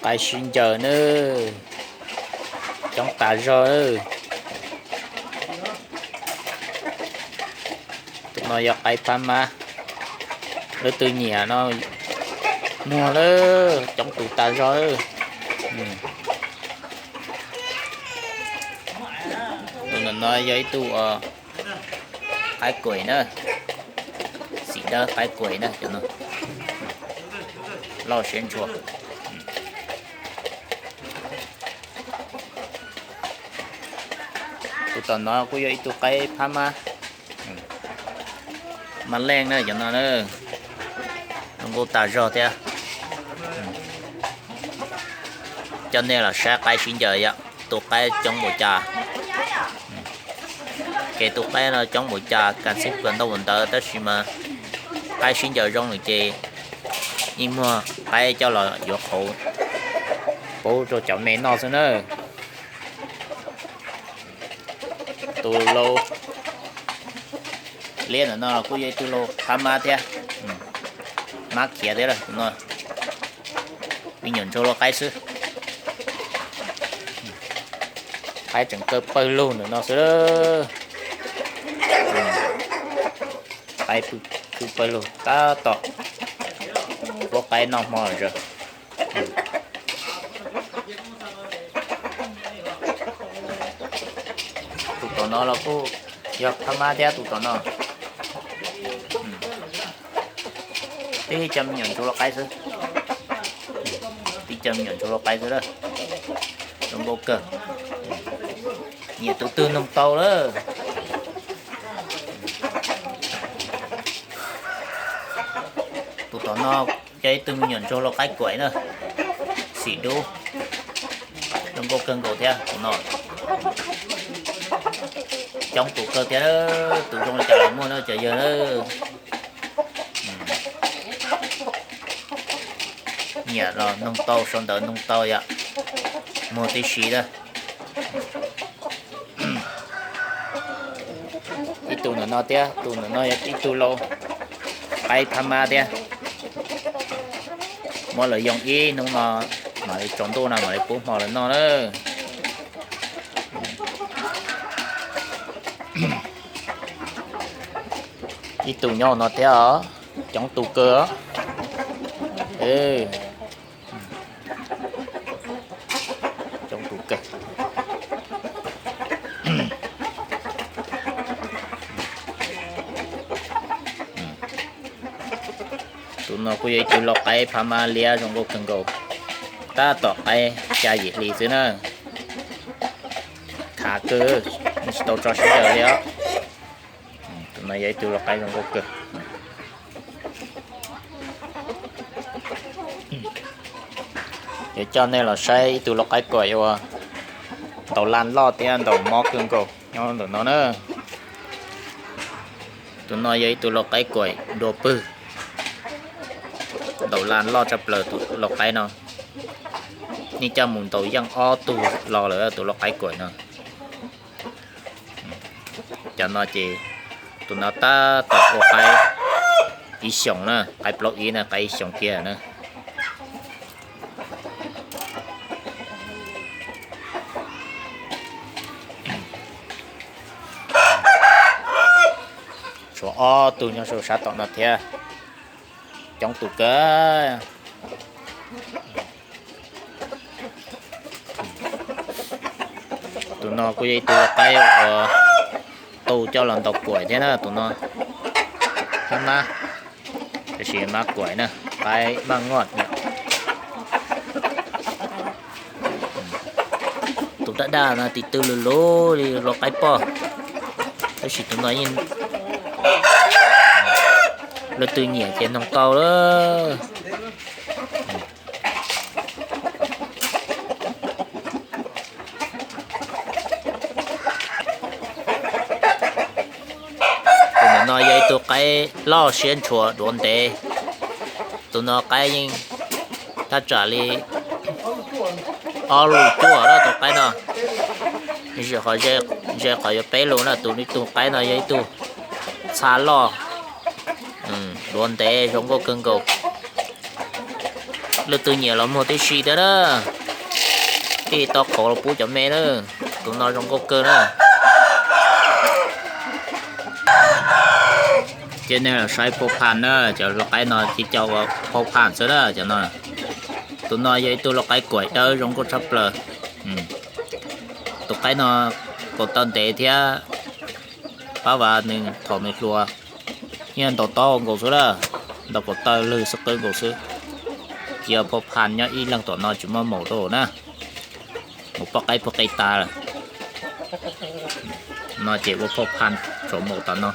Qaib sib ncaws na, coob tas zog na. Tus no yog qaib phab mab, leej twg nyiam no muag lawm, coob tus tas zog. Tus no yog ib tug qaib kuaim na, xim dawb qaib kuaim na, cov no loj siab ntshua. Tus tom no kuj yog ib tug qaib phab mab, mab leej na, cov no zoo nkauj tas zog thiab. Coj nej los saib qaib sib ncaws yom, tus qaib coob npaum cas. Ces tus qaib no coob npaum cas, kas xib plas ntau npaum ntawd, tab sis mas qaib sib ncaws zoo lawm ces yeej muag qaib coj los yuav qhauv pub rau cov me noj xwb na. Tus lau liab ntawm no los kuj yog ib tug lau phab mab thiab, mab khiav thiab lawm no. Me nyuam ntsuag lau qaib xwb. Qaib tseem kaw pawg lug ntawm no xwb. Qaib pw pawg lug tab tom ua qaib noj hmo zog. Tus tom no los kuj yog phab mab thiab tus tom no. Tib co me nyuam ntsuag lau qaib xwb. Tib co me nyuam ntsuag lau qaib xwb lawm. Zoo nkauj kawg. Nyiam tus twg noog tau lawm. Tus tom no yog ib tug me nyuam ntsuag lau qaib kuaim na, xim dub, zoo nkauj kawg nkaus thiab tus no. Coob tus kawg thiab, tus zoo li cas los muaj na cov yawg na. Nyiam los noog tau, sau ntawv noog tau yom, muag tib si na. Ib tug ntawm no thiab, tus ntawm no yog ib tug lau qaib phab mab thiab. Muab lawv yoo ib hnub no, mam li tsaus ntuj no mam li pub hmo lawv noj na. Ib tug nyob no thiab os, coob tus kawg. Coob tus kawg. Tus no kuj yog ib tug lau qaib phab mab liab zoo nkauj kawg nkaus, tab tom qaib xya yim hli xwb na. Khav kawg, tsis tau tso sib ncaws li os. Tus no yog ib tug lau qaib zoo nkauj kawg. Yuav coj nej los saib ib tug lau qaib kuaim uas ntaus laj loj thiab ntaus mob kawg nkaus nyob ntawm no na. Tus no yog ib tug lau qaib kuaim nrua pwg, ntaus laj loj tshaj plaws tus lau qaib no. Nej coj mus ntaus yeej ob tug los lawm tus lau qaib kuaim no. Cov no ces tus no tab tom ua qaib ib xyoos na, qaib plaub ib na, qaib ib xyoos kiag na. Tshuav ob tug nyob saum sab tom no thiab, coob tus kawg. Tus no kuj yog ib tug lau qaib uas tau coj los ntaus kuaim thiab na, tus no hab mab, tab sis mab kuaim na, qaib maj ngoj. Tus daj daj no tis tw lug lug li lau qaib poj, tab sis tus no yeej leej twg nyiam ces noog tau lawm. Tus ntawm no yog ib tug qaib loj siab ntshua duav ntev. Tus no qaib yeej thaj tsam li ob lus cuaj na tus qaib no. Ze qhov yuav peb lus na, tus ib tug qaib no yog ib tug txha loj duav ntev zoo nkauj kawg nkaus. Leej twg nyiam los muag tib si thiab na. Tij tau qhauv los pub cov me na. Tus no zoo nkauj kawg na. Ces nej los saib phauj Phaj na, cov lau qaib no ces cov ua phauj Phaj xwb na cov no. Tus no yog ib tug lau qaib kuam dawb zoo nkauj tshaj plaws. Tus qaib no kaum taw ntev thiab, pab vas nws thaum nws hluas yeej ntaus taub nkaus xwb na, ntaus kaum taw lwg xwb qwb nkaus xwb. Ces ua phauj Phaj nyob ib leeg tom no tsis muaj maum rau na, mus poj qaib pw qe tas lawm. No ces ua phauj Phaj tsuas maum tom no.